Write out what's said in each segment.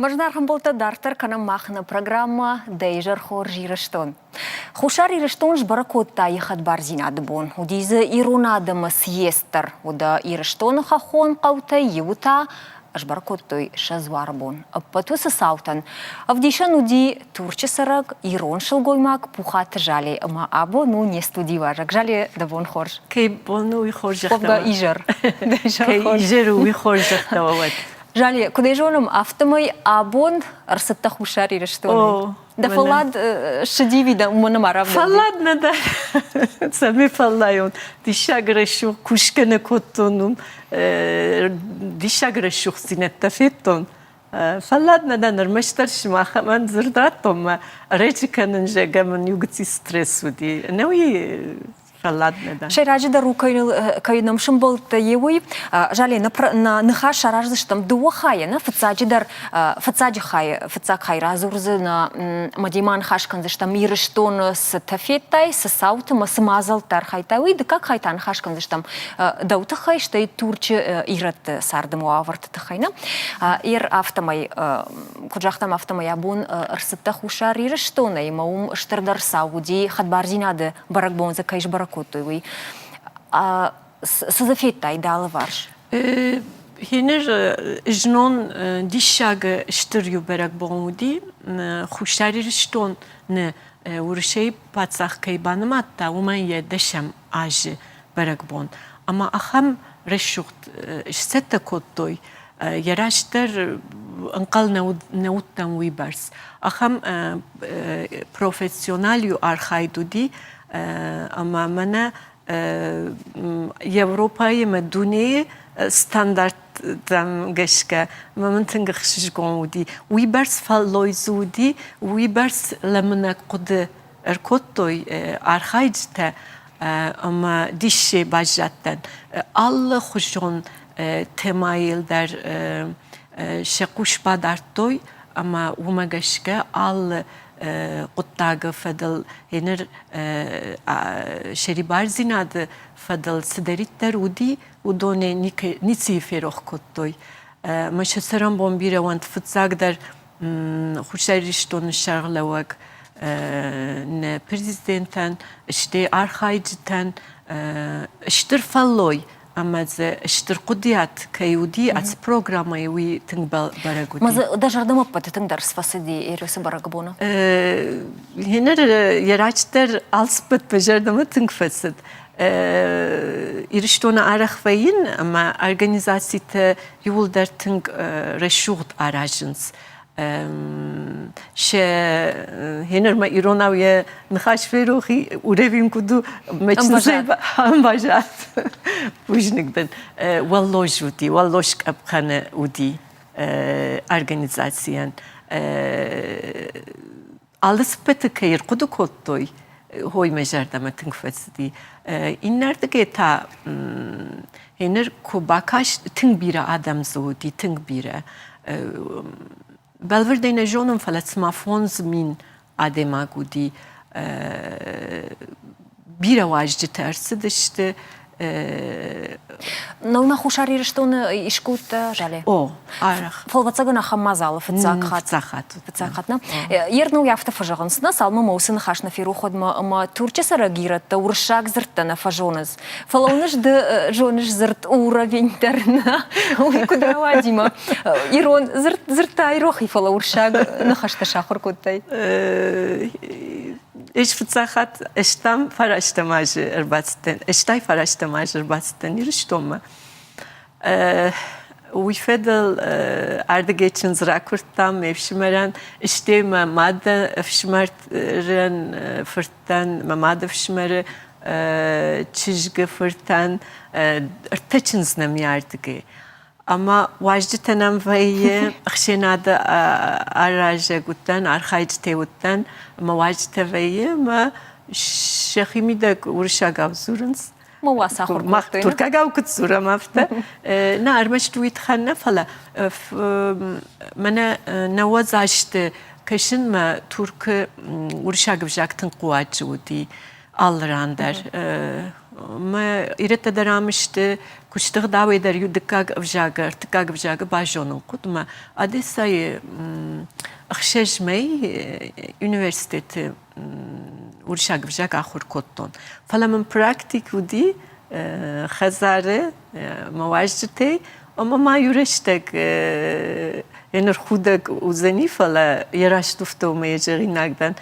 Мӕ зынаргъ ӕмбӕлттӕ, дарддӕр кӕнӕм мах нӕ программӕ Дӕ изӕр хорз, Ирыстон. Хуссар Ирыстон сбӕрӕг кодта йӕ хӕдбардзинады бон. Уыди дзы ирон адӕмы съезд дӕр. Уыдӕ Ирыстоны хӕххон хъӕутӕй иуы та сбӕрӕг кодтой сӕ дзуары бон. Ӕппӕт уыцы цаутӕн ӕвдисӕн уыди Турчы цӕрӕг ирон сылгоймаг Пухаты Жале ӕмӕ абон у не студийы уазӕг. Жале, дӕ бон хорз. Кӕй бон у, уый хорзӕх Уӕвгӕ изӕр. Кӕй изӕр у, уый хорзӕх дӕ уӕд. Жале, куыд ӕй зонӕм, афтӕмӕй абон ӕрцыдтӕ Хуссар Ирыстонӕй. Дӕ фӕллад ссыди ӕви дӕ уымӕн ӕмӕ равдӕлди? Фӕллад нӕ дӕн. Цӕмӕй фӕллайон. Диссаг рӕсугъд кусгӕ нӕ кодтон уым. Диссаг рӕсугъддзинӕдтӕ федтон. Фӕллад нӕ дӕн, ӕрмӕстдӕр сымахӕн дзырд радтон мӕ ӕрӕджы кӕнын, зӕгъгӕ мын иу гыцци стресс уыди. Ӕнӕуи фӕллад нӕ дӕн. Сӕйраджыдӕр у, кӕй нӕм сӕмбӕлдтӕ, уый. Жале, нӕ ныхас сараздзыстӕм дыууӕ хайӕ. Нӕ фыццаджыдӕр фыццаджы хай, фыццаг хай радзурдзынӕ ӕмӕ демӕ ныхас кӕндзыстӕм Ирыстоны цытӕ федтай, цы цауты ӕмӕ цы мадзӕлтты архайдтай, уый. Дыккаг хай та ныхас кӕндзыстӕм дӕу тыххӕй, стӕй Турчы ирӕтты царды уавӕрты тыххӕй. Нӕ? Ер афтӕмӕй, куыд загътам, афтӕмӕй абон ӕрцыдтӕ Хуссар Ирыстонӕй ӕмӕ уым стырдӕр цау уыди хӕдбардзинады бӕрӕгбон дзы кӕй сбӕрӕг кодтой, уый. Цы дзы федтай дӕ алыварс? Хенер знон диссаг стыр иу бӕрӕгбон уыди. Хуссар Ирыстоны Уӕрӕсейы паддзах кӕй банымадта, уымӕн йӕ дӕсӕм азы бӕрӕгбон. Ӕмӕ ахӕм рӕсугъд сцӕттӕ кодтой, йӕ растдӕр ӕнхъӕл нӕ уыдтӕн уыйбӕрц. Ахӕм профессионалиу архайд уыди, ӕмӕ мӕнӕ Европӕйы ӕмӕ дунейы стандарттӕм гӕсгӕ мӕ мын тынг ӕхсызгон уыди. Уыйбӕрц фӕллой дзы уыди, уыйбӕрц лӕмбынӕг хъуыды ӕркодтой архайджытӕ ӕмӕ диссӕй баззадтӕн. Алыхуызон темӕйыл дӕр сӕ хъус бадардтой ӕмӕ уымӕ гӕсгӕ алы хъуыддагы фӕдыл ныр сӕрибардзинады фӕдыл цыдӕриддӕр уыди, уыдонӕй ницыйы ферох кодтой. Мӕ сӕ цӕрӕнбон бирӕ уӕнт фыццагдӕр Хуссар Ирыстоны сӕргълӕууӕг нӕ президентӕн, стӕй архайджытӕн стыр фӕллой ӕмӕ дзы стыр хъуыдыйад кӕй уыди ацы программӕйы, уый тынг бӕрӕг уыди. Дӕ зӕрдӕмӕ ӕппӕты тынгдӕр цы фӕцыди Эриосы бӕрӕгбоны? Еныр йӕ растдӕр алцыппӕт мӕ зӕрдӕмӕ тынг фӕцыд. Ирыстоны арӕх вӕййын ӕмӕ организацитӕ иууылдӕр тынг рӕсугъд аразынц. Сӕ хенырмӕ иронау йӕ ныхас ферох и, уровень куыд у, ӕмбазад. Бузныг дын. Уӕллоз уыди, уӕллоз къӕпхӕны уыди организацийӕн. Алы цыппӕты кӕй ӕрхъуыды кодтой, хой мӕ зӕрдӕмӕ тынг фӕцыди. Иннӕрдыгӕй та ныр куы бакаст, тынг бирӕ адӕм дзы уыди, тынг бирӕ. Бӕлвырдӕй нӕ зонын, фӕлӕ цыма 5000 адӕймаг уыди. Бирӕ уазджытӕ ӕрцыдысты. Науна Хуссар Ирыстоны искуы уыдтӕ, Жале? О, арӕх. Фӕлвӕццӕгӕн ахӕм мадзалы фыццаг хатт. Фыццаг хатт. Фыццаг хатт, нӕ? Ернау афтӕ фӕзӕгъынц, нӕ цалынмӕ мӕ уыцы ныхас нӕ ферох уӕдмӕ ӕмӕ Турчы цӕрӕг ирӕттӕ уырыссаг дзырдтӕ нӕ фӕзонынц. Фӕлӕ уыныс ды зоныс дзырд уровень дӕр нӕ. Уый куыд рауади мӕ ирон дзырдтӕ айрох и, фӕлӕ уырыссаг ныхӕстӕ сахуыр кодтай. Ӕз фыццаг хатт ӕстӕм фарӕстӕм азы ӕрбацыдтӕн, 89 азы ӕрбацыдтӕн Ирыстонмӕ. Уый фӕдыл ардыгӕй чындз ракуырдтам ме фсымӕрӕн, стӕй мӕ мады ӕфсымӕрӕн фырттӕн, мӕ мады ӕфсымӕры чызгы фыртӕн ӕртӕ чындз нӕм и ардыгӕй. Ӕмӕ уазджытӕ нӕм вӕййы, ӕхсӕнады аразӕг уыдтӕн, архайджытӕ уыдтӕн, ӕмӕ уазджытӕ вӕййы ӕмӕ сӕхи мидӕг уырыссагау дзурынц. Ма уӕ сахуыр Мах туркагау куыд дзурӕм, афтӕ. Нӕ, ӕрмӕст уый тыххӕн нӕ, фӕлӕ мӕнӕ 90 азты кӕсынмӕ Туркы уырыссаг ӕвзаг тынг хъуаджы уыди алы ран дӕр. Мӕ ирӕттӕ дӕр ам сты, куысты гъдауӕй дӕр иу дыккаг ӕвзаг, ӕртыккаг ӕвзагы базонын хъуыд мӕ Одессӕйы ӕхсӕз мӕй университеты уырыссаг ӕвзаг ахуыр кодтон. Фӕлӕ мын практик уыди хӕдзары мӕ уазджытӕй, ӕмӕ ма иу рӕстӕг ныр худӕг уыдзӕни, фӕлӕ йӕ раст уфтомӕ йӕ зӕгъинаг дӕн.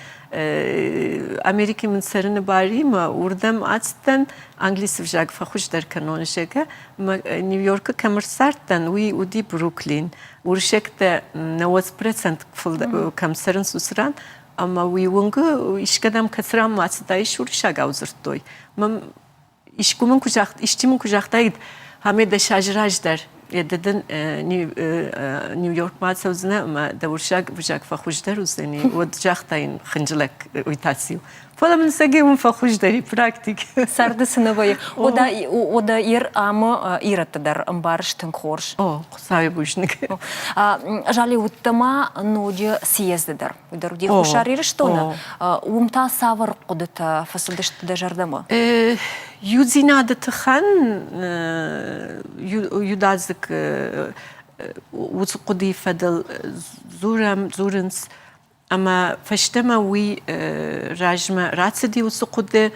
Америки мын цӕрыны бар и, мӕ уырдӕм ацыдтӕн, англисы взаг фӕхуыздӕр кӕнон, зӕгъгӕ. Мӕ Нью-Йоркы кӕм ӕрцардтӕн, уый уыди Бруклин. Уырыссӕгтӕ 90% кӕм цӕрынц, уыцы ран. Ӕмӕ уый уынгы искӕдӕм кӕцыран ма ацыдаис, уырыссагау дзырдтой. Мӕ искуы мын куы загъ, исчи мын куы загътаид, ӕмӕ дӕс азы раздӕр ды дын Нью-Йоркмӕ ацӕудзынӕ ӕмӕ дӕ уырыссаг ӕвзаг фӕхуыздӕр уыдзӕни, уӕд загътаин хынджылӕг уый та циу. Фӕлӕ мын цӕгӕй уым фӕхуыздӕр и практик. Царды цы нӕ вӕййы. Ода ир ӕмӕ ирӕтты дӕр ӕмбарыс тынг хорз. О, Хуыцауы бузныг. Жали, уыдтӕ ма ноджы съезды дӕр. Уый дӕр уыди Хуссар Ирыстоны. Уым та цавӕр хъуыдытӕ фӕцыдысты дӕ зӕрдӕмӕ? Иудзинады тыххӕн иудадзыг уыцы хъуыдыйы фӕдыл дзурӕм, дзурынц Ӕмӕ фӕстӕмӕ уый размӕ рацыди уыцы хъуыды,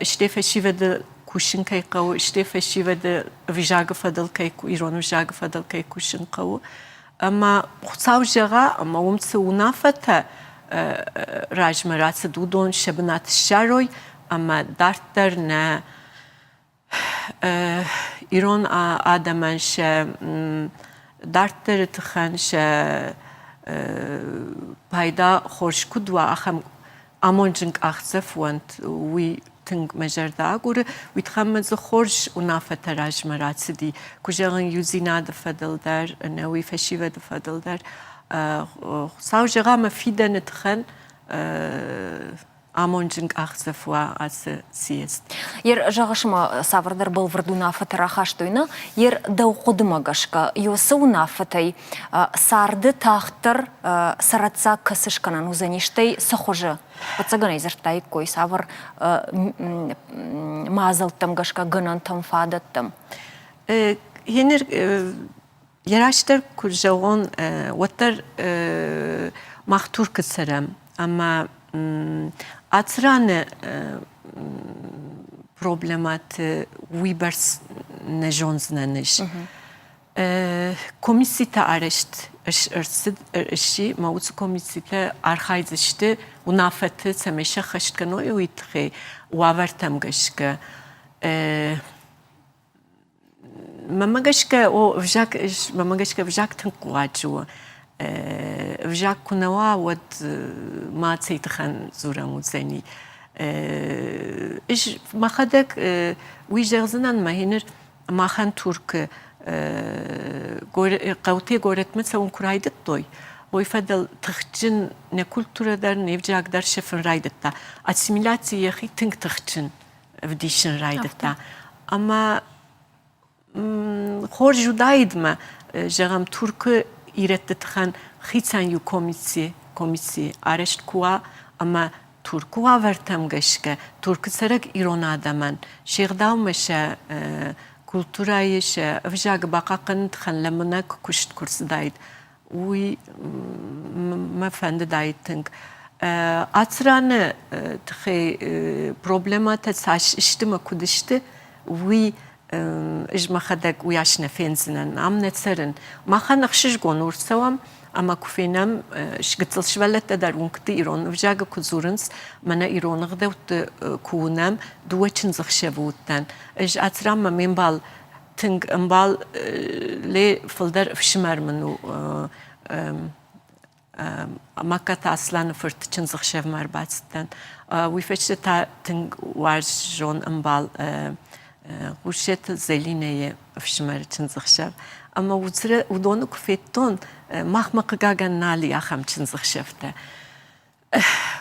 стӕй фӕсивӕды кусын кӕй хъӕуы, стӕй фӕсивӕды ӕвзагы фӕдыл кӕй ирон ӕвзагы фӕдыл кӕй кусын хъӕуы. Ӕмӕ Хуыцау зӕгъа, ӕмӕ уым цы уынаффӕтӕ размӕ рацыд, уыдон сӕ бынат ссарой ӕмӕ дарддӕр нӕ Ирон адӕмӕн сӕ дарддӕры тыххӕн сӕ пайда хорз куыд уа, ахӕм амондджын къахдзӕф уӕнт, уый тынг мӕ зӕрдӕ агуры. Уый тыххӕн мӕ дзы хорз уынаффӕтӕ размӕ рацыди. Куы зӕгъын, иудзинады фӕдыл дӕр, ӕнӕуый фӕсивӕды фӕдыл дӕр. Хуыцау зӕгъа, мӕ фидӕны тыххӕн амондджын къахдзӕф уа ацы съезд. Ер зӕгъыс ма, цавӕрдӕр бӕлвырд уынаффӕтӕ рахастой, нӕ? Ер дӕу хъуыдымӕ гӕсгӕ, цы уынаффӕтӕй царды тагъддӕр цӕрӕццаг кӕцы скӕнӕн уыдзӕни, стӕй цы хуызы? Ӕвӕццӕгӕн ӕй дзырдтаиккой, цавӕр мадзӕлттӕм гӕсгӕ, гӕнӕнтӕм, фадӕттӕм? Енер Йӕ растдӕр куы зӕгъон, уӕддӕр мах Туркы цӕрӕм ӕмӕ ацы раны проблемӕты уыйбӕрц нӕ зондзынӕн ӕз. Комисситӕ арӕзт ӕрцыд сси ӕмӕ уыцы комисситӕ архайдзысты уынаффӕты, цӕмӕй сӕххӕст кӕной, уый тыххӕй уавӕртӕм гӕсгӕ. Мӕнмӕ гӕсгӕ, о, ӕвзаг, мӕнмӕ гӕсгӕ ӕвзаг тынг хъуаджы у. Ӕвзаг куы нӕ уа, уӕд ма цӕй тыххӕн дзурӕн уыдзӕни. Ӕз мӕхӕдӕг уый зӕгъдзынӕн, мӕ ныр махӕн Туркы хъӕутӕй горӕтмӕ цӕуын куы райдыдтой, уый фӕдыл тыхджын нӕ культурӕ дӕр, не взаг дӕр сӕфын райдыдта. Ассимиляци йӕхи тынг тыхджын ӕвдисын райдыдта. Ӕмӕ хорз уыдаид мӕ, зӕгъӕм, Туркы ирӕтты тыххӕн хицӕн иу комисси, комисси арӕзт куы уа ӕмӕ Туркы уавӕртӕм гӕсгӕ Туркы цӕрӕг ирон адӕмӕн се гъдаумӕ сӕ культурӕйы, сӕ ӕвзагы бахъахъхъӕныны тыххӕн лӕмбынӕг куыст куы рцыдаид, уый мӕ фӕндыдаид тынг. Ацы раны тыххӕй проблемӕтӕ цас сты мӕ куыд сты, уый ӕз мӕхӕдӕг уыйас нӕ фендзынӕн. Ам нӕ цӕрын. Махӕн ӕхсызгон у ӕрцӕуӕм ӕмӕ куы фенӕм, гыццыл сывӕллӕттӕ дӕр уынгты ирон ӕвзагы куы дзурынц, мӕнӕ ирон ӕгъдӕутты куы уынӕм, дыууӕ чындзӕхсӕвы уыдтӕн. Ӕз ацы ранмӕ ме мбал тынг ӕмбал ле фылдӕр ӕфсымӕр мын у Магкаты Асланы фырт чындзӕхсӕвмӕ ӕрбацыдтӕн. Уый фӕстӕ та тынг уарзон ӕмбал Хъусеты Зӕлинӕйы ӕфсымӕры чындзӕхсӕв. Ӕмӕ уыдоны куы федтон, махмӕ хъыгагӕн нал и ахӕм чындзӕхсӕвтӕ.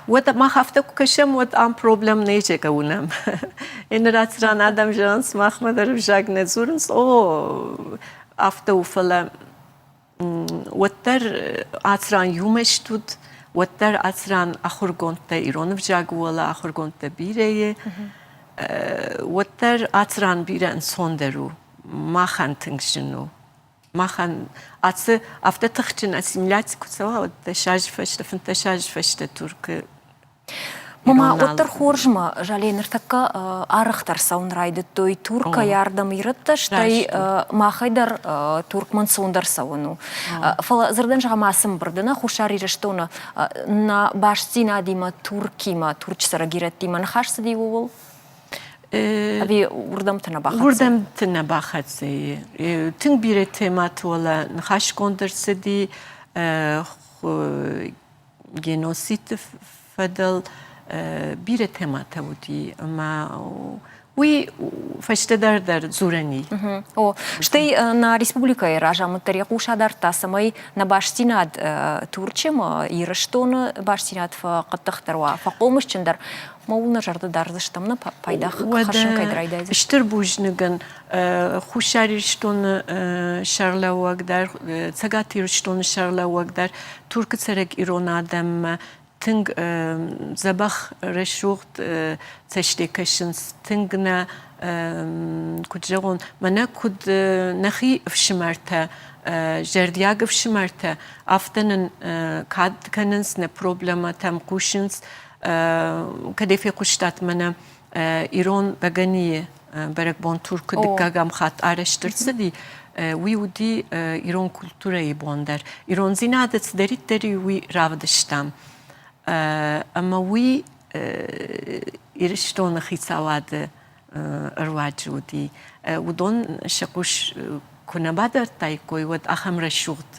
Уӕд мах афтӕ куы кӕсӕм, уӕд ам проблем нӕ зӕгъгӕ уынӕм. Иннӕ ран адӕм зӕгъынц, махмӕ дӕр ӕвзаг нӕ дзурынц, о, афтӕ у, фӕлӕ уӕддӕр ацы ран иумӕ стут, уӕддӕр ацы ран ахуыргондтӕ ирон ӕвзаг уӕлӕ ахуыргондтӕ бирӕ и. Уӕддӕр ацы ран бирӕ ӕнцондӕр у, махӕн тынг зын у. Махӕн ацы афтӕ тыхджын ассимиляци куы цӕуа, уӕд 10 азы фӕстӕ, 15 азы фӕстӕ Туркы Мама, уӕддӕр хорз ма, Жале, ныртӕккӕ арӕхдӕр цӕуын райдыдтой Туркӕй ардӕм ирӕттӕ, стӕй махӕй дӕр Туркмӕ ӕнцондӕр цӕуын у. Фӕлӕ дзырдӕн зӕгъӕм, ацы ӕмбырды нӕ Хуссар Ирыстоны нӕ бастдзинадимӕ Туркимӕ, Турчы цӕрӕг ирӕттимӕ ныхас цыди ууыл? Ӕви уырдӕмты нӕ бахӕццӕ? Уырдӕмты нӕ бахӕццӕ. Тынг бирӕ темӕты уӕлӕ ныхасгонд ӕрцыди геноцидты фӕдыл бирӕ темӕтӕ уыди ӕмӕ уый фӕстӕдӕр дӕр дзурӕн и. О, стӕй нӕ республикӕйы разамынд дӕр йӕ хъус адардта, цӕмӕй нӕ бастдзинад Турчы ӕмӕ Ирыстоны бастдзинад фӕхъӕддыхдӕр уа, фӕхъомысджындӕр. Ма уыл нӕ зӕрдӕ дардзыстӕм, нӕ пайда хӕссын кӕй райдайдзыстӕм. Стыр бузныгӕн Хуссар Ирыстоны сӕргълӕууӕг дӕр, Цӕгат Ирыстоны сӕргълӕууӕг дӕр Туркы цӕрӕг ирон адӕммӕ тынг дзӕбӕх, рӕсугъд цӕстӕй кӕсынц, тынг нӕ, куыд зӕгъон, мӕнӕ куыд нӕхи ӕфсымӕртӕ, зӕрдиаг ӕфсымӕртӕ, афтӕ нын кад кӕнынц, нӕ проблемӕтӕм хъусынц. Кӕдӕй фехъуыстат мӕнӕ ирон бӕгӕныйы бӕрӕгбон Туркы дыккӕгӕм хатт арӕзт ӕрцыди, уый уыди ирон культурӕйы бон дӕр. Ирондзинады цыдӕриддӕр и, уый равдыстам. Ӕмӕ уый Ирыстоны хицауады руаджы уыди. Уыдон сӕ хъус куы нӕ бадардтаиккой, уӕд ахӕм рӕсугъд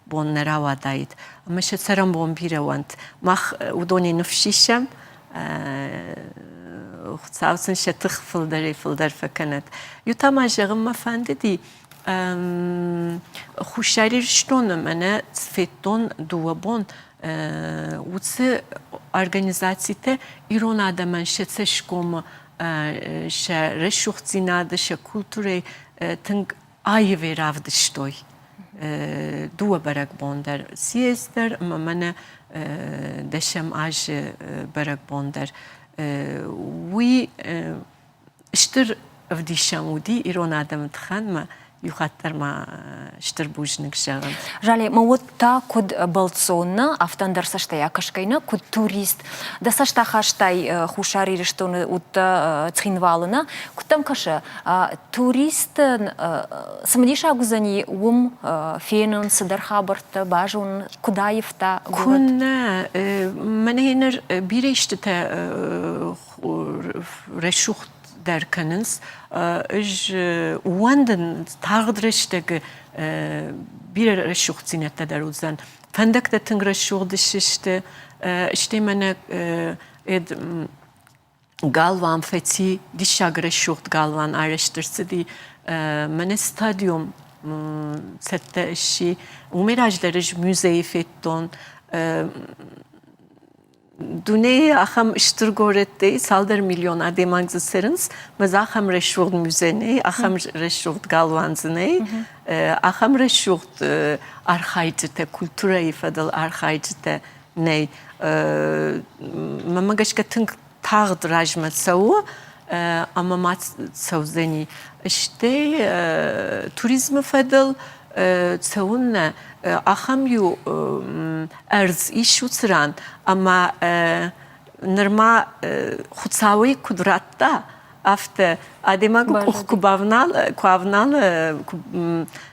бон нӕ рауадаид. Ӕмӕ сӕ цӕрӕнбон бирӕ уӕнт. Мах уыдонӕй ныфс исӕм, Хуыцау сын сӕ тых фылдӕрӕй-фылдӕр фӕкӕнӕд. Иу та ма зӕгъын мӕ фӕндыди, Хуссар Ирыстоны мӕнӕ федтон дыууӕ бон уыцы организацитӕ ирон адӕмӕн сӕ цӕсгомы, сӕ рӕсугъддзинады, сӕ культурӕйы тынг аивӕй равдыстой. Дыууӕ бӕрӕгбон дӕр, съезд дӕр ӕмӕ мӕнӕ дӕсӕм азы бӕрӕгбон дӕр. Уый стыр ӕвдисӕн уыди ирон адӕмы тыххӕн иу хатт дӕр ма стыр бузныг зӕгъын. Жале, ма уӕд та куыд бӕлццон нӕ, афтӕ ӕндӕр цӕстӕй акӕсгӕй нӕ, куыд турист, дӕ цӕст ахастай Хуссар Ирыстоны уыдтӕ Цхинвалы нӕ, куыд дӕм кӕсы, туристӕн цымыдисаг уыдзӕни уым фенын цыдӕр хабӕрттӕ, базонын, куыд аивта горӕт? Куыннӕ, мӕнӕ ныр бирӕ истытӕ рӕсугъддӕр кӕнынц. Ӕз ууӕндын, тагъд рӕстӕг бирӕ рӕсугъддзинӕдтӕ дӕр уыдзӕн. Фӕндӕгтӕ тынг рӕсугъд ссысты, стӕй мӕнӕ галуан фӕци, диссаг рӕсугъд галуан арӕзт ӕрцыди. Мӕнӕ стадион цӕттӕ сси. Уымӕй раздӕр ӕз музейы федтон. Дунейы ахӕм стыр горӕттӕй цалдӕр миллион адӕймаг дзы цӕрынц, мӕ дзы ахӕм рӕсугъд музей нӕй, ахӕм рӕсугъд галуан дзы нӕй, ахӕм рӕсугъд архайджытӕ, культурӕйы фӕдыл архайджытӕ нӕй. Мӕнмӕ гӕсгӕ тынг тагъд размӕ цӕуы ӕмӕ ма цӕудзӕни. Стӕй туризмы фӕдыл цӕуыннӕ ахӕм иу ӕрдз ис уыцы ран, ӕмӕ нырма Хуыцауӕй куыд радта, афтӕ адӕймагы къух куы бавналы, куы авналы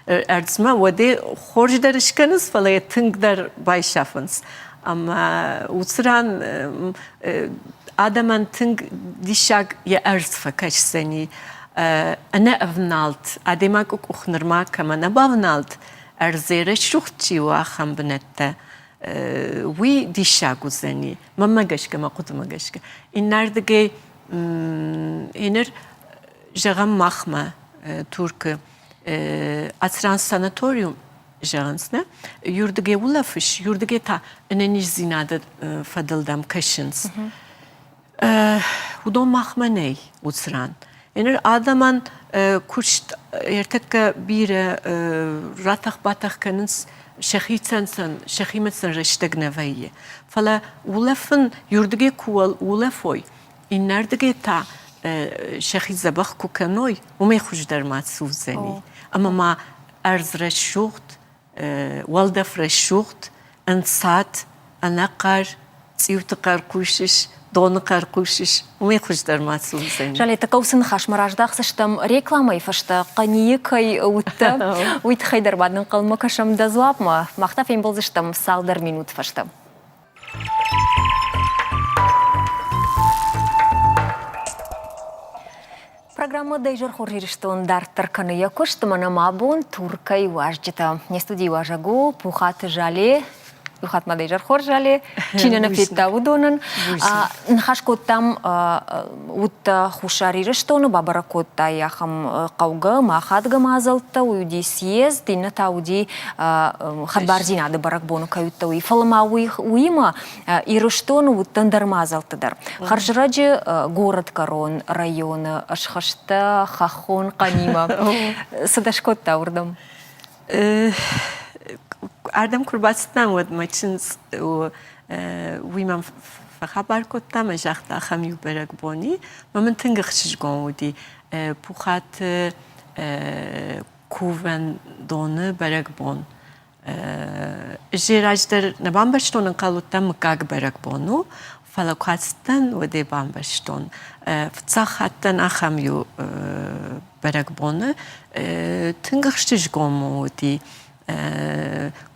ӕрдзмӕ, уӕд ӕй хорз дӕр скӕнынц, фӕлӕ йӕ тынгдӕр байсафынц. Ӕмӕ уыцы ран адӕмӕн тынг диссаг йӕ ӕрдз фӕкӕсдзӕни. Ӕнӕ ӕвнӕлд адӕймагы къух нырма кӕмӕ нӕ бавнӕлд, ӕрдзӕй рӕсугъд чи у, ахӕм бынӕттӕ, уый диссаг уыдзӕни, мӕнмӕ гӕсгӕ, мӕ хъуыдымӕ гӕсгӕ. Иннӕрдыгӕй Еныр, зӕгъӕм, махмӕ Туркы ацран санаториум зӕгъынц, нӕ? Юрдыгӕй улӕфыс, юрдыгӕй та ӕнӕниздзинады фӕдыл дӕм кӕсынц. Уыдон махмӕ нӕй уыцы ран. Еныр адӕмӕн куыст ӕртӕккӕ бирӕ ратӕх-батӕх кӕнынц сӕхицӕн сын, сӕхимӕ сын рӕстӕг нӕ вӕййы. Фӕлӕ улӕфын юрдыгӕй куы улӕфой, иннӕрдыгӕй та сӕхи дзӕбӕх куы кӕной, уымӕй хуыздӕр ма цы уыдзӕни. Ӕмӕ ма ӕрдз рӕсугъд, уӕлдӕф рӕсугъд, ӕнцад, ӕнӕхъӕр, цъиуты хъӕр хъусыс, доны хъӕр хъусыс, уымӕй хуыздӕр ма цы уыдзӕни. Жалетӕ, хъӕусы ныхасмӕ раздӕхдзыстӕм рекламӕйы фӕстӕ Хъӕнийы кӕй уыдтӕ, уый тыххӕй дӕр ма дын ӕнхъӕлмӕ кӕсӕм дӕ дзуапмӕ. Мах та фембӕлдзыстӕм цалдӕр минут фӕстӕ. Программӕ «Дӕ хорз Ирыстон» дарддӕр кӕны йӕ куыст ӕмӕ нӕм абон Туркӕй уазджытӕ. Не студийы уазӕг у Пухаты Жале. Иу хатт ма дӕ хорз Жале, чи нӕ нӕ федта, уыдонӕн. Ныхас кодтам уыдтӕ Хуссар Ирыстоны, бабӕрӕг кодтай ахӕм хъӕугӕ ӕмӕ ахадгӕ мадзӕлттӕ. Уый уыди съезд, иннӕ та уыди хӕдбардзинады бӕрӕгбоны кӕй уыдтӕ, уый. Фӕлӕ ма уыимӕ Ирыстоны уыдтӕн ӕндӕр мадзӕлтты дӕр. Хӕрзрӕджы горӕтгӕрон районы схызтӕ хӕххон хъӕнимӕ. Цы дӕ скодта уырдӕм? Ардӕм куы рбацыдтӕн, уӕд мӕ чындз уый мӕм фӕхабар кодта ӕмӕ загъта, ахӕм иу бӕрӕгбон и. Мӕ мын тынг ӕхсызгон уыди. Пухаты кувӕндоны бӕрӕгбон. Ӕз раздӕр нӕ бамбӕрстон, ӕнхъӕл уыдтӕн мыггаг бӕрӕгбон у, фӕлӕ куы ацыдтӕн, уӕд ӕй бамбӕрстон. Фыццаг хаттӕн ахӕм иу бӕрӕгбоны тынг ӕхсызгон мын уыди.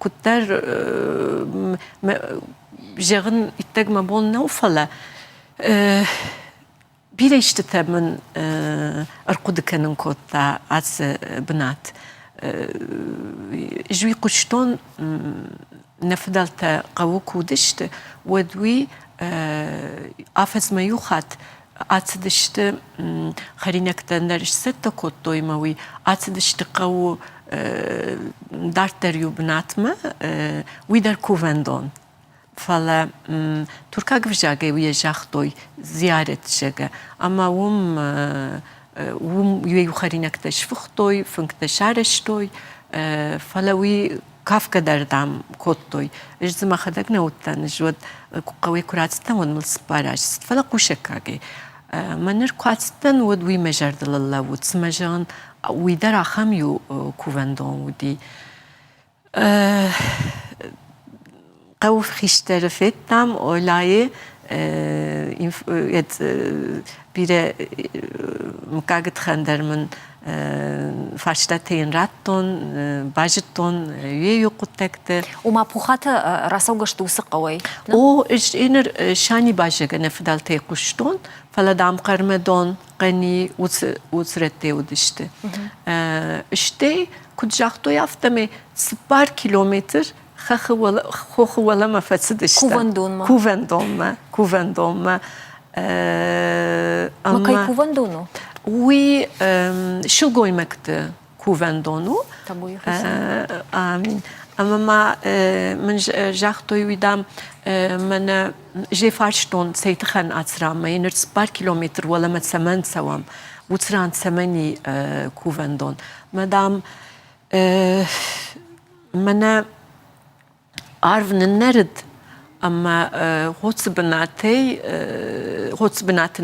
Куыддӕр зӕгъын иттӕг мӕ бон нӕу, фӕлӕ Бирӕ истытӕ мын ӕрхъуыды кӕнын кодта ацы бынат. Ӕз уый хъуыстон, нӕ фыдӕлтӕ хъӕуы куы уыдысты, уӕд уый афӕдзмӕ иу хатт ацыдысты хӕринӕгтӕ нӕ сцӕттӕ кодтой ӕмӕ уый ацыдысты хъӕуы дарддӕр иу бынатмӕ, уый дӕр кувӕндон. Фӕлӕ туркаг ӕвзагӕй уый загътой зиарет, зӕгъгӕ, ӕмӕ уым уым иу хӕринӕгтӕ сфыхтой, фынгтӕ сарӕзтой, фӕлӕ уый кафгӕ дӕр, дам, кодтой. Ӕз дзы мӕхӕдӕг нӕ уыдтӕн, ӕз уӕд хъӕуӕй куы рацыдтӕн, уӕд мыл цыппар азы цыд, фӕлӕ хъусӕггагӕй. Мӕ ныр куы ацыдтӕн, уӕд уый мӕ зӕрдыл ӕрлӕууыд, цымӕ, зӕгъын, уый дӕр ахӕм иу кувӕндон уыди. Хъӕуы хистӕры федтам, Олайы бирӕ мыггагы тыххӕн дӕр мын фарстатӕ йын радтон, базыдтон йе хъуыддӕгты. Ома Пухаты рацӕугӕ сты уыцы хъӕуӕй? О, ӕз ныр Сани баззагӕ нӕ фыдӕлтӕй хъуыстон, фӕлӕ дам Хъӕрмӕдон, Хъӕни уыцы рӕттӕ уыдысты. Стӕй, куыд загътой, афтӕмӕй 4 километр хохы уӕлӕмӕ фӕцыдысты. Кувӕндонмӕ. Кувӕндонмӕ, кувӕндонмӕ. Ӕмӕ кӕй кувӕндон у? Уый сылгоймӕгты кувӕндон у. Амин. Ӕмӕ ма мын загътой, уый, дам, мӕнӕ зе фарстон, цӕй тыхӕн ацы ранмӕ, ныр 4 километр уӕлӕмӕ цӕмӕн цӕуӕм, уыцы ран цӕмӕн и кувӕндон. Мӕ, дам, мӕнӕ Арв ныннӕрыд ӕмӕ хоцы бынатӕй хоцы бынаты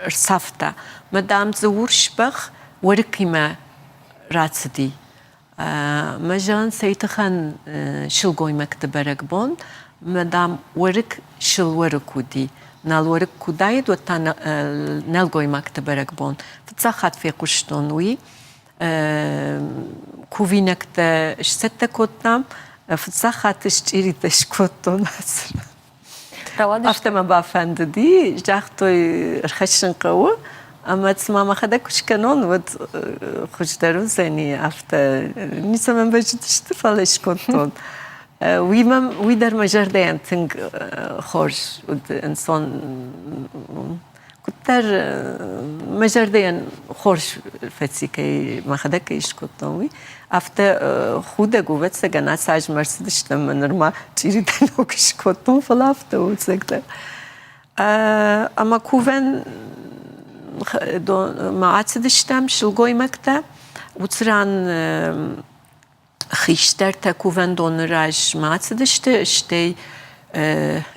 ӕрцавта. Мӕ, дам, дзы урс бӕх уӕрыккимӕ рацыди. Мӕ зӕгъын, цӕй тыхӕн сылгоймӕгты бӕрӕгбон, мӕ, дам, уӕрыкк сылуӕрыкк уыди. Нал уӕрыкк куы уыдаид, уӕд та нӕлгоймӕгты бӕрӕгбон. Фыццаг хатт фехъуыстон уый. Кувинӕгтӕ сцӕттӕ кодтам, фыццаг хатт счъиритӕ скодтон. Афтӕ мӕ бафӕндыди, загътой, ӕрхӕссын хъӕуы, ӕмӕ цыма мӕхӕдӕг куы скӕнон, уӕд хуыздӕр уыдзӕни, афтӕ ницӕмӕн бӕззыдысты, фӕлӕ скодтон. Уый мӕм, уый дӕр мӕ зӕрдӕйӕн тынг хорз уыд, ӕнцон Куыддӕр мӕ зӕрдӕйӕн хорз фӕци, кӕй мӕхӕдӕг кӕй скодтон, уый, афтӕ худӕг у, ӕвӕццӕгӕн, ацы азмӕ ӕрцыдыстӕм ӕмӕ нырма чъиритӕ ног скодтон, фӕлӕ афтӕ у ӕцӕгдӕр. Ӕмӕ кувӕн ма ацыдыстӕм сылгоймӕгтӕ, уыцы ран Хистӕртӕ кувӕндоны размӕ ацыдысты, стӕй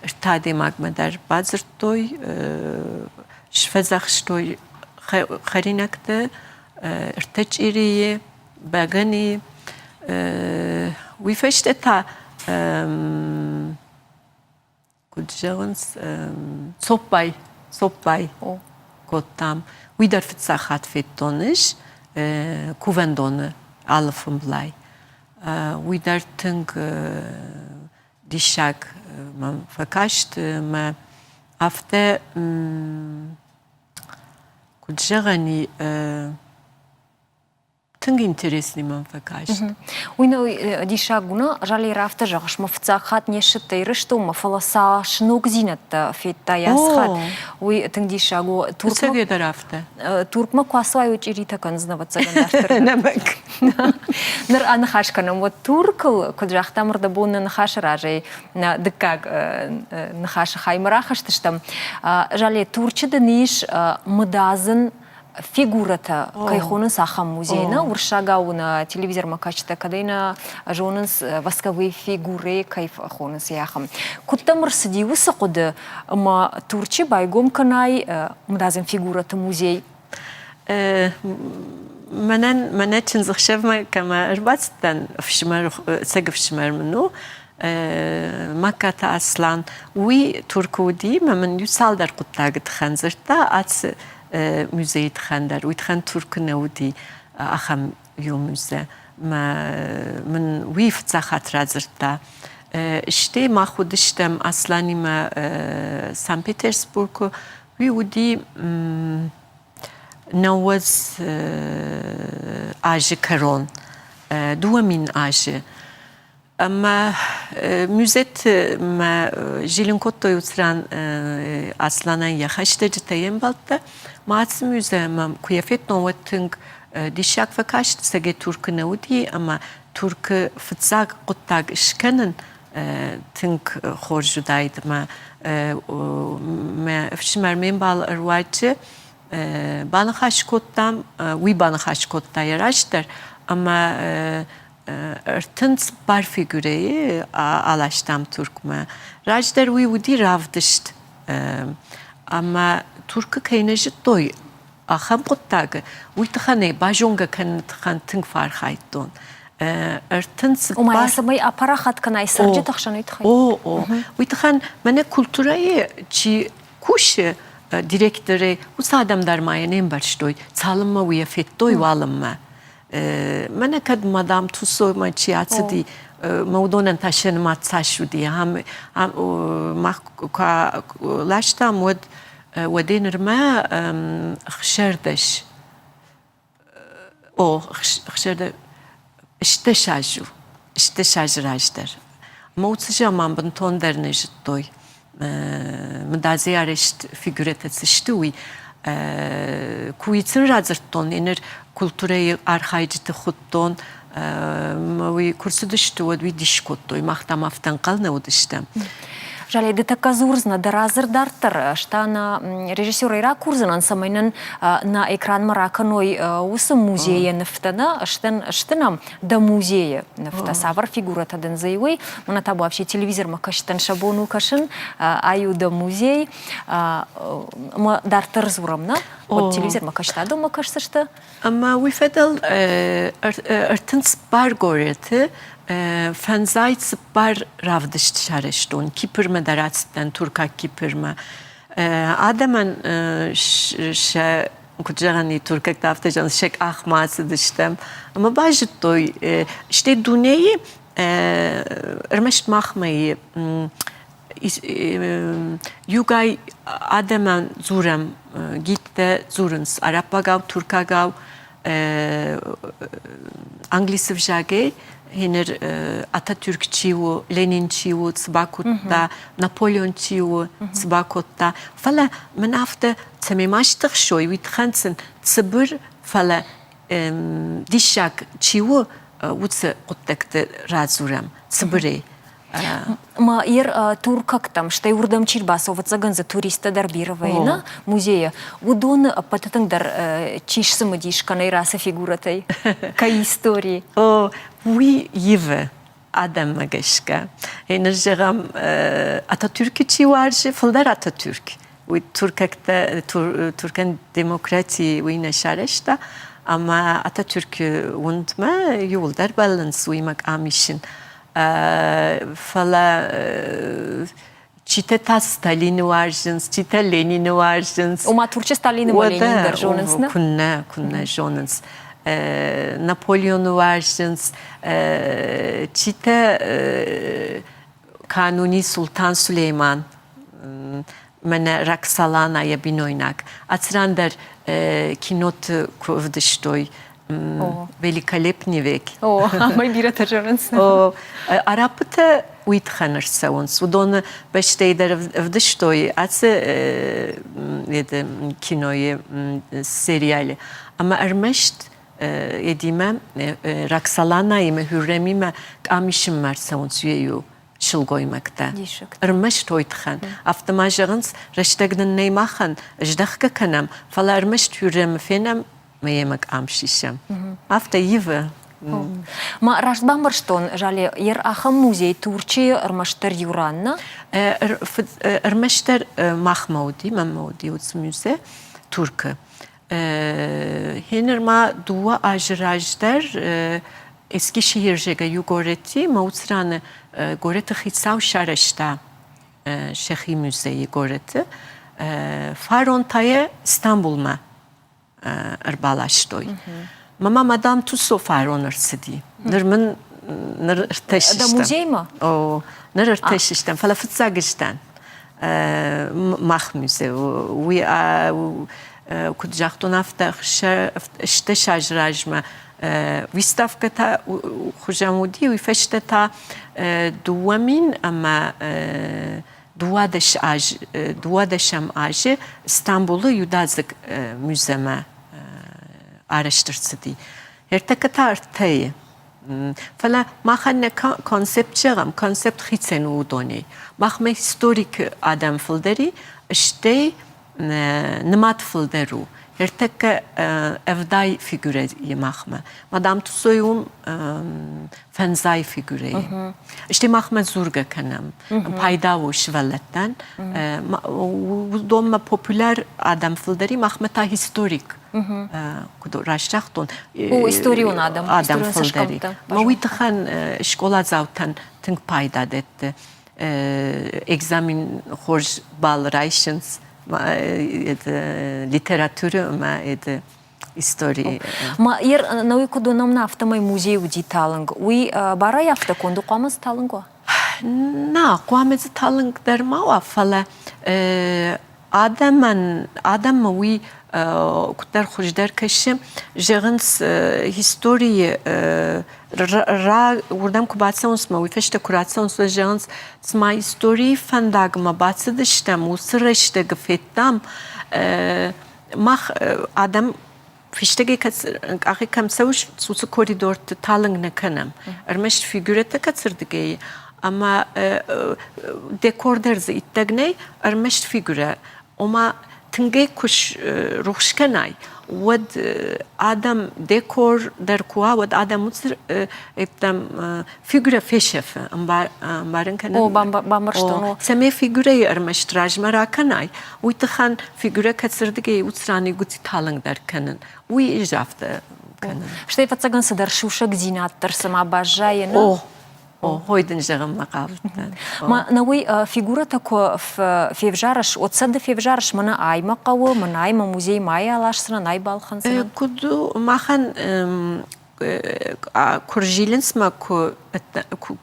ӕртӕ адӕймагмӕ дӕр бадзырдтой, сфӕдзӕхстой. хӕринӕгтӕ, ӕртӕ чъирийы, бӕгӕныйы. Уый фӕстӕ та куыд зӕгъынц, цоппай, цоппай кодтам. Уый дӕр фыццаг хатт федтон ӕз кувӕндоны алыфымблай. Уый дӕр тынг диссаг мӕм фӕкаст ӕмӕ афтӕ куыд зӕгъӕн и, тынг интересный мӕм фӕкаст. Уый нӕ диссаг у, нӕ Жалей афтӕ зӕгъыс, мӕ фыццаг хатт не ссыдтӕ Ирыстонмӕ, фӕлӕ цас ногдзинӕдтӕ федтай ацы хатт, уый тынг диссаг у. Туркмӕ дӕр афтӕ. Туркмӕ куы ацӕуай, уый чъиритӕ кӕндзынӕ, ӕвӕццӕгӕн, дарддӕр. Ӕнӕмӕнг. Ныр аныхас кӕнӕм, уӕд Туркыл, куыд загътам, ӕрдӕбон нӕ ныхасы разӕй нӕ дыккаг ныхасы хаймӕ рахызтыстӕм. Жале, Турчы дын ис мыдадзын фигурӕтӕ кӕй хонынц, ахӕм музей. Нӕ уырыссагау нӕ телевизормӕ кӕсджытӕ кӕдӕй нӕ зонынц восковые фигуры кӕй хонынц, ахӕм. Куыд дӕм ӕрцыди уыцы хъуыды, ӕмӕ Турчы байгом кӕнай мыдадзын фигурӕты музей? Мӕнӕн мӕнӕ чындзӕхсӕвмӕ кӕмӕ ӕрбацыдтӕн, ӕфсымӕр, ӕцӕг ӕфсымӕр мын у, Магкаты Аслан, уый Туркы уыди ӕмӕ мын иу цалдӕр хъуыддагы тыххӕн дзырдта, ацы музейы тыххӕн дӕр. Уый тыххӕн Туркы нӕ уыди ахӕм иу музей. Мӕ мын уый фыццаг хатт радзырдта. Стӕй мах уыдыстӕм Асланимӕ Санкт-Петербургы. Уый уыди 90 азы кӕрон, 2000 азы. Ӕмӕ музеты мӕ зилын кодтой уыцы ран Асланӕн йӕ хӕстӕджытӕ, йе мбӕлттӕ. Мӕ ацы музеймӕ куы йӕ федтон, уӕд тынг диссаг фӕкаст, Сӕге Туркы нӕ уыди ӕмӕ Туркы фыццаг хъуыддаг скӕнын тынг хорз уыдаид ӕмӕ мӕ ӕфсымӕр ме мбал ӕруаджы баныхас кодтам, уый баныхас кодта йӕ раздӕр ӕмӕ 34 фигурӕйы аластам Туркмӕ. Раздӕр уый уыди равдыст ӕмӕ Туркы кӕй нӕ зыдтой, ахӕм хъуыддаг, уый тыххӕн ӕй базонгӕ кӕныны тыххӕн тынг фӕархайдтон. 34 Ома, цӕмӕй апарахат кӕнай цӕрджыты хсӕн, уый тыххӕй? О, о. Уый тыххӕн мӕнӕ культурӕйы чи кусы директорӕй, уыцы адӕм дӕр ма йӕ не мбӕрстой, цалынмӕ уый йӕ федтой, уалынмӕ. Мӕнӕ кӕд мадам Туссоймӕ чи ацыди, мӕ уыдонӕн та сӕ нымад цас уыди, ахӕм мах куы ластам, уӕд уӕдӕй нырмӕ 16, о, 16, 16 азы у, 16 азы раздӕр. Мӕ уыцы заман бынтондӕр нӕ зыдтой. Мыдадзӕй арӕзт фигурӕтӕ цы сты, уый. Куы сын радзырдтон, ныр культурӕйы архайджыты хуыдтон, уый куы рцыдысты, уӕд уый дис кодтой, мах там афтӕ ӕнхъӕл нӕ уыдыстӕм. Жалей, ды тӕккӕ дзурдзынӕ дӕ радзырд дарддӕр, ста нӕ режиссерӕй ракурдзынӕн, цӕмӕй нын нӕ экранмӕ ракӕной уыцы музейы нывтӕ нӕ, сты нӕм дӕ музейы нывтӕ, цавӕр фигурӕтӕ дын дзы и, уый. Мӕнӕ та вообще телевизормӕ кӕсдӕн, сӕ бон у кӕсын, ай у дӕ музей. Ӕмӕ дарддӕр дзурӕм, нӕ? Вот телевизормӕ кӕсты, адӕммӕ кӕсдзысты. Ӕмӕ уый фӕдыл 34 горӕты 54 равдыст сарӕзтон. Кипрмӕ дӕр ацыдтӕн, туркаг Кипрмӕ. Адӕмӕн сӕ куыд зӕгъӕн и, туркӕгтӕ афтӕ зӕгъынц, сӕ къахмӕ ацыдыстӕм. Ӕмӕ базыдтой, стӕй дунейы ӕрмӕст махмӕ иугай адӕмӕн дзурӕм, гидтӕ дзурынц араббагау, туркагау, англисы взагӕй Генер Ататюрк чи у, Ленин чи у, цы бакодта, Наполеон чи у, цы бакодта. Фӕлӕ мын афтӕ цӕмӕй ма стыхсой, уый тыххӕн сын цыбыр, фӕлӕ диссаг чи у, уыцы хъуыддӕгты радзурӕм цыбырӕй. Ма ер туркӕгтӕм, стӕй уырдӕм чи рбацӕуы, ӕвӕццӕгӕн дзы туристтӕ дӕр бирӕ вӕййы нӕ музейы, уыдоны ӕппӕты тынгдӕр чи сцымыдис кӕнӕ рацы фигурӕтӕй, кӕй истори? О, уый ивы адӕммӕ гӕсгӕ. Ныр зӕгъӕм, Ататюркы чи уарзы, фылдӕр Ататюрк. Уый туркӕгтӕ, туркӕн демократи уый нӕ сарӕзта, ӕмӕ Ататюркы уындмӕ иууылдӕр бӕллынц уыимӕ къам исын. Фӕлӕ читӕ та Сталины уарзынц, читӕ Ленины уарзынц. Ома Турчы Сталины ӕмӕ Ленин дӕр зонынц, нӕ? Куыннӕ, куыннӕ зонынц. Наполеоны уарзынц, читӕ Кануни Султан Сулейман, мӕнӕ Роксолана йӕ бинойнаг. Ацыран дӕр киноты куы ӕвдыстой великолепный век. О, амӕй бирӕтӕ зӕгъынц. О, араббытӕ уый тыххӕн ӕрцӕуынц. Уыдоны бӕстӕйы дӕр ӕвдыстой ацы кинойы сериалы. Ӕмӕ ӕрмӕст Эдимӕ Роксоланаимӕ Хюрремимӕ къам исынмӕ ӕрцӕуынц йӕ иу сылгоймӕгтӕ. Ӕрмӕст той тыхӕн. Афтӕ ма зӕгъынц, рӕстӕг нын нӕй махӕн, здӕхгӕ кӕнӕм, фӕлӕ ӕрмӕст Хюрремы фенӕм ӕмӕ йемӕ къам сисӕм. Афтӕ ивы. Ма раст бамбӕрстон, Жале, ер ахӕм музей Турчы ӕрмӕстдӕр иу ран, нӕ? Ӕрмӕстдӕр махмӕ уыди, мӕнмӕ уыди уыцы музей Туркы. Гьеныр ма дыууӕ азы раздӕр Ескишехиржега иу горӕти Мауцраны горӕты хицау сарӕзта сӕхи музейы горӕты. Фарон та йӕ Стамбулмӕ ӕрбаластой. Мама мадам Туссо фарон ӕрцыди. Ныр мын ныр ӕртӕ Да музеймӕ? О, ныр ӕртӕ систӕм, фӕлӕ фыццаг сдӕн. Мах музей уый куыд загътон, афтӕ 16 азы размӕ выставкӕтӕ хуызӕн уыди, уый фӕстӕ та 2012 азы Стамбулы иудадзыг музеймӕ арӕзт ӕрцыди. Ӕртӕккӕ та ӕртӕйы. Фӕлӕ махӕн нӕ концепт зӕгъӕм, концепт хицӕн у уыдонӕй. Махмӕ историк адӕм фылдӕр и, стӕй нымад фылдӕр у. Ӕртӕккӕ ӕвдай фигурӕ и махмӕ. Мадам Тусой уым фӕндзай фигурӕ и. Стӕй махмӕ дзургӕ кӕнӕм. Пайда у сывӕллӕттӕн. Уыдонмӕ популяр адӕм фылдӕр и, махмӕ та историк куыд раст загътон, О, историон адӕм, адӕм фылдӕр и. Мӕ уый тыххӕн скъоладзаутӕн тынг пайда дӕтты. Экзамен хорз балл райсынц литературӕ ӕмӕ историйы. Ма ер науи куыд уынӕм, афтӕмӕй музей уыди талынг. Уый барӕй афтӕ конд у, хъуамӕ дзы талынг уа? Нӕ, хъуамӕ дзы талынг дӕр ма уа, фӕлӕ адӕмӕн, адӕммӕ уый куыддӕр хуыздӕр кӕсы, зӕгъынц, историйы уырдӕм куы бацӕуынц ӕмӕ уый фӕстӕ куы рацӕуынц, уӕд зӕгъынц, цыма историйы фӕндагмӕ бацыдыстӕм, уыцы рӕстӕгы федтам, мах адӕм фистӕгӕй къахӕй кӕм цӕуыс, уыцы коридорты талынг нӕ кӕнӕм. Ӕрмӕст фигурӕтӕ кӕцырдыгӕй ӕмӕ декор дӕр дзы иттӕг нӕй, ӕрмӕст фигурӕ. Ома тынгӕй куы рухс кӕнай, уӕд адӕм декор дӕр куы уа, уӕд адӕм уыцы фигурӕ фесӕфы, ӕмбарын кӕнын. О, бамбӕрстон. О, цӕмӕй фигурӕйы ӕрмӕст размӕ ракӕнай, уый тыххӕн фигурӕ кӕцырдыгӕй уыцы гуыци талынгдӕр кӕнын. Уый ис афтӕ кӕнын. Стӕй фӕцӕгӕн цыдӕр сусӕгдзинад дӕр цыма баззайы. О, о, хой дын зӕгъынмӕ хъавыдтӕн. Ма на уый фигурӕтӕ куы февзарыс, уӕд сӕ ды февзарыс, мӕнӕ ай мӕ хъӕуы, мӕнӕ ай мӕ музей ма ай аласдзынӕн, ай балхӕндзынӕн. Куыд у, махӕн куы рзилынц мӕ куы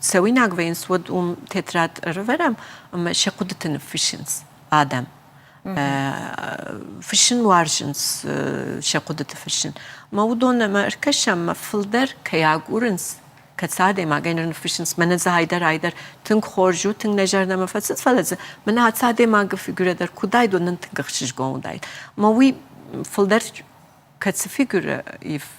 цӕуинаг вӕййынц, уӕд уым тетрад ӕрывӕрӕм ӕмӕ сӕ хъуыдыты ныффыссынц адӕм. Фыссын уарзынц сӕ хъуыдыты фыссын. Мӕ уыдон ӕмӕ ӕркӕсӕм, мӕ фылдӕр кӕй агурынц, кӕцы адӕймагӕй ныр ныффыссынц, мӕнӕ дзы айдӕр айдӕр тынг хорз у, тынг нӕ зӕрдӕмӕ фӕцыд, фӕлӕ дзы мӕнӕ ацы адӕймагы фигурӕ дӕр куыд уыдаид, уӕд нын тынг ӕхсызгон уыдаид. Мӕ уый фылдӕр кӕцы фигурӕ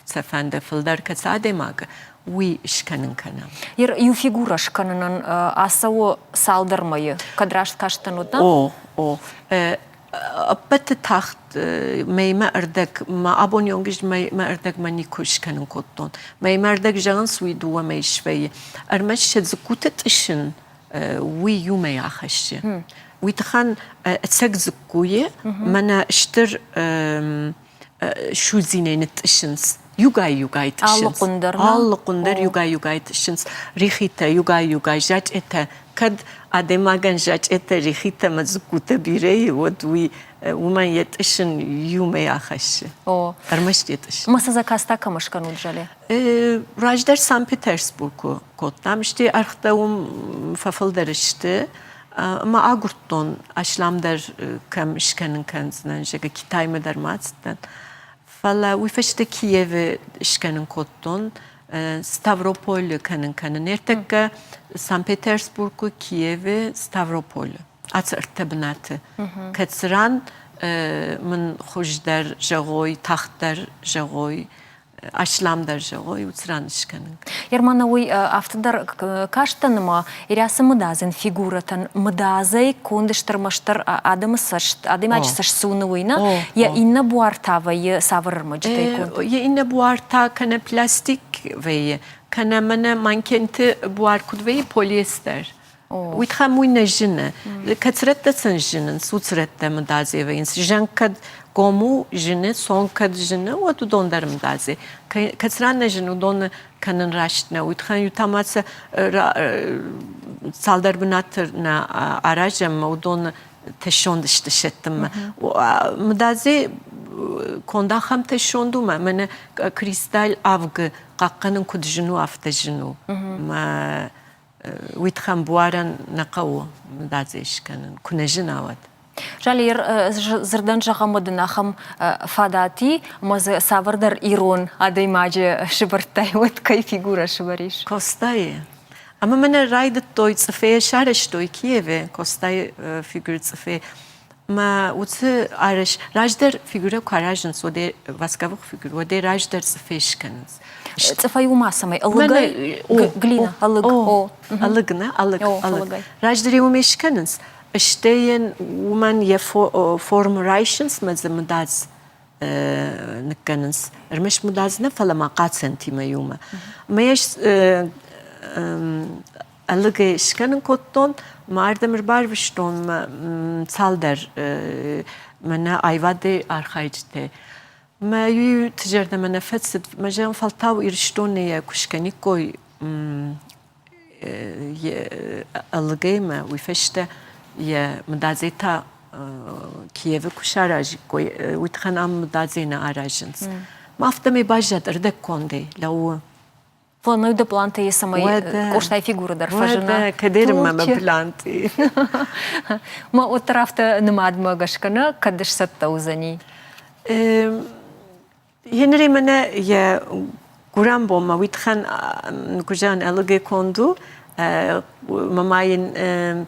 цӕфӕнды фылдӕр кӕцы адӕймагы, уый скӕнын кӕнӕм. Иу фигурӕ скӕнынӕн ацӕуы цалдӕр мӕйы, кӕд раст кастӕн уыд, О, о. Ӕппӕты тагъд мӕймӕ ӕрдӕг, мӕ абоны онг ӕз мӕймӕ ӕрдӕгмӕ никуы скӕнын кодтон. Мӕймӕ ӕрдӕг зӕгъынц, уый дыууӕ мӕйы свӕййы. Ӕрмӕст сӕ дзыккуты тъыссын уый иумӕ ахӕссы. Уый тыххӕн ӕцӕг дзыккуйы мӕнӕ стыр судзинӕй ныттъыссынц. Иугай-иугай тъыссынц. Алы хъуын дӕр. Алы хъуын дӕр иугай-иугай тъыссынц. Рихитӕ иугай-иугай зачъетӕ. Кӕд адӕймагӕн зачъетӕ, рихитӕ ӕмӕ дзыккутӕ бирӕ и, уӕд уый уымӕн йӕ тъыссын иумӕ ахӕссы. О. Ӕрмӕст йӕ тъыссын. Ма сӕ заказ та кӕм скӕнут, Жале? Раздӕр Санкт-Петербургы кодтам, стӕй ӕргътӕ уым фӕфылдӕр сты. Ӕмӕ агуырдтон, асламдӕр кӕм скӕнын кӕндзынӕн, зӕгъгӕ, Китаймӕ дӕр ма ацыдтӕн. Фӕлӕ уый фӕстӕ Киевы скӕнын кодтон, Ставрополы кӕнын кӕнын. Ӕртӕккӕ Санкт-Петербургы, Киевы, Ставрополы. Ацы ӕртӕ бынаты. Кӕцыран мын хуыздӕр зӕгъой, тагъддӕр зӕгъой, асламдӕр зӕгъой, уыцы ран скӕнын. Ермана, уый афтӕ дӕр кастӕн ӕмӕ Ирӕсы мыдадзын фигурӕтӕн мыдадзӕй конд стыр мӕстыр адӕмы цӕст, адӕймаджы цӕст цы уыны, уый нӕ? Йӕ иннӕ буар та вӕййы цавӕр ӕрмӕджытӕй конд? Йӕ иннӕ буар та кӕнӕ пластик вӕййы, кӕнӕ мӕнӕ манекенты буар куыд вӕййы, полиэстер. Уый тыххӕй уый нӕ зыны. Кӕцырӕттӕ сын зынынц, уыцырӕттӕ мыдадзӕй вӕййынц. Зӕнг кӕд гом у, зыны, цонг кӕд зыны, уӕд уыдон дӕр мыдадзӕй. Кӕцыран нӕ зыны, уыдоны кӕнын раст нӕ. Уый тыххӕй иу та ма сӕ цалдӕр бынаты нӕ аразӕм, уыдон тӕссонд сты сӕттынмӕ. Мыдадзӕй конд ахӕм тӕссонд у, мӕнӕ кристалл авгы хъахъхъӕнын куыд зын у, афтӕ зын у. Мӕ уый тыххӕн буарӕн нӕ хъӕуы мыдадзӕй скӕнын, куы нӕ зына, уӕд. Жалер, дзырдӕн зӕгъӕм, уӕд ын ахӕм фадат и, ӕмӕ дзы цавӕрдӕр ирон адӕймаджы сывӕрдтай, уӕд кӕй фигурӕ сывӕрис? Костайы. Ӕмӕ мӕнӕ райдыдтой цъыфӕй сарӕзтой Киевы Костайы фигурӕ цъыфӕй. Мӕ уыцы арӕзт раздӕр фигурӕ куы аразынц, уӕд восковых фигур, уӕд раздӕр цъыфӕй скӕнынц. Цъыфӕй уымӕ цӕмӕй? Ӕлыгӕй? Глина, ӕлыг. Ӕлыг, нӕ? Ӕлыг, ӕлыг. Раздӕр уымӕй скӕнынц, стӕй йын уымӕн йӕ форм райсынц мӕ дзы мыдадз ныккӕнынц. Ӕрмӕст мыдадз нӕ, фӕлӕ ма хъацӕнтимӕ иумӕ. Мӕ ӕлыгӕй скӕнын кодтон, мӕ ардӕм ӕрбарвыстон цалдӕр мӕнӕ аивады архайджытӕ. Мӕ иуты зӕрдӕмӕ нӕ фӕцыд, мӕ зӕгъын, фӕлтау Ирыстоны йӕ куы скӕниккой ӕлыгӕй мӕ уый фӕстӕ йӕ мыдадзӕй та Киевы куы саразиккой, уый тыххӕн ам мыдадзӕй нӕ аразынц. Мӕ афтӕмӕй баззад ӕрдӕгкондӕй, лӕууы. Планую дӕ плантӕ, цӕмӕй Къостай фигурӕ дӕр фӕзына. Кӕдермӕ мӕ планты. Мӕ уӕддӕр афтӕ нымадмӕ гӕсгӕ нӕ кӕд сцӕттӕ уыдзӕни? Енре мӕнӕ йӕ гуырӕн бонмӕ уый тыххӕн куызӕн ӕлыгӕй конд у, мӕ ма йын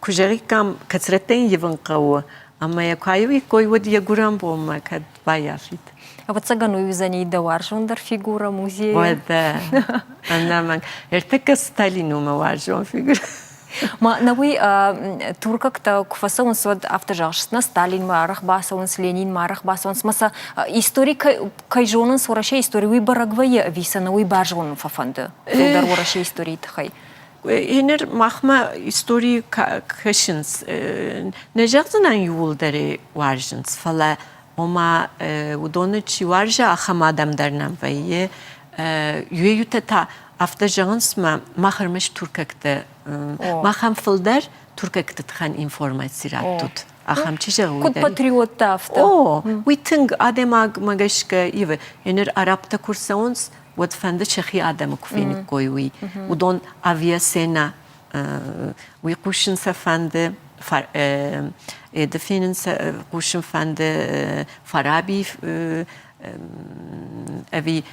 куы зӕгъиккам, кӕцырӕттӕ йын ивын хъӕуы, ӕмӕ йӕ куы аивиккой, уӕд йӕ гуырӕн бонмӕ кӕд баййафид. Ӕвӕццӕгӕн, уый уыдзӕни дӕ уарзондӕр фигурӕ музейы. Уӕдӕ, ӕнӕмӕнг. Ӕртӕккӕ Сталин у мӕ уарзон фигурӕ. Ма нӕуый туркӕгтӕ куы фӕцӕуынц, уӕд афтӕ зӕгъыс, нӕ Сталинмӕ арӕх бацӕуынц, Ленинмӕ арӕх бацӕуынц. Ма сӕ истори кӕй зонынц, Уӕрӕсейы истори, уый бӕрӕг вӕййы ӕви сӕ нӕ уый базонын фӕфӕнды фылдӕр Уӕрӕсейы историйы тыххӕй? Еныр махмӕ истори кӕсынц, нӕ зӕгъдзынӕн иууылдӕр уарзынц, фӕлӕ ома уыдоны чи уарза, ахӕм адӕм дӕр нӕм вӕййы. Иуӕй-иутӕ та афтӕ зӕгъынц, мӕ мах ӕрмӕст туркӕгтӕ, махӕн фылдӕр туркӕгты тыххӕн информаци раттут. Ахӕм чи зӕгъы, уый Куыд патриоттӕ афтӕ. О, уый тынг адӕймагмӕ гӕсгӕ ивы. Еныр арабтӕ куы рцӕуынц, уӕд фӕнды сӕхи адӕмы куы фениккой, уый. Уыдон авиасценӕ уый хъусын сӕ фӕнды, Эды фенын сӕ хъусын фӕнды Фараби ӕви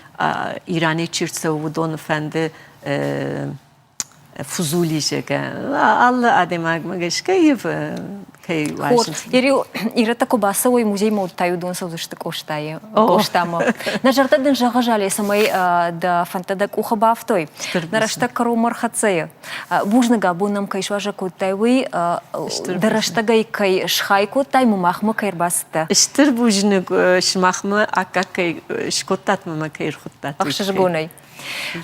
Иранӕй чи рцӕуы, уыдоны фӕнды Фузули зӕгъгӕ. Алы адӕймагмӕ гӕсгӕ ивы. Кӕй уарзынц. Ирӕттӕ куы бацӕуой музеймӕ, уӕд та уыдон цӕудзысты Къостайы, Къостамӕ. Нӕ зӕрдӕ дын зӕгъы, Жале, цӕмӕй дӕ фӕндтӕ дӕ къухы бафтой. Нӕ рӕстӕг кӕронмӕ ӕрхӕццӕ. Бузныг, абон нӕм кӕй суазӕг кодтай, уый дӕ рӕстӕгӕй кӕй схай кодтай, махмӕ кӕй ӕрбацыдтӕ. Стыр бузныг сымахмӕ аккаг кӕй скодтат мӕ кӕй ӕрхуыдтат. Ӕхсызгонӕй.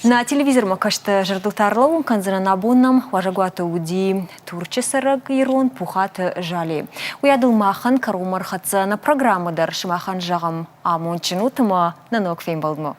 Нӕ телевизормӕ кӕсты зӕрдыл та ӕрлӕууын кӕндзынӕн, абон нӕм уазӕгуаты уыди Турчы цӕрӕг ирон Пухаты Жале. Уый адыл махӕн кӕронмӕ ӕрхӕццӕ нӕ программӕ дӕр сымахӕн зӕгъӕм амондджын ут ӕмӕ нӕ ног фембӕлдмӕ.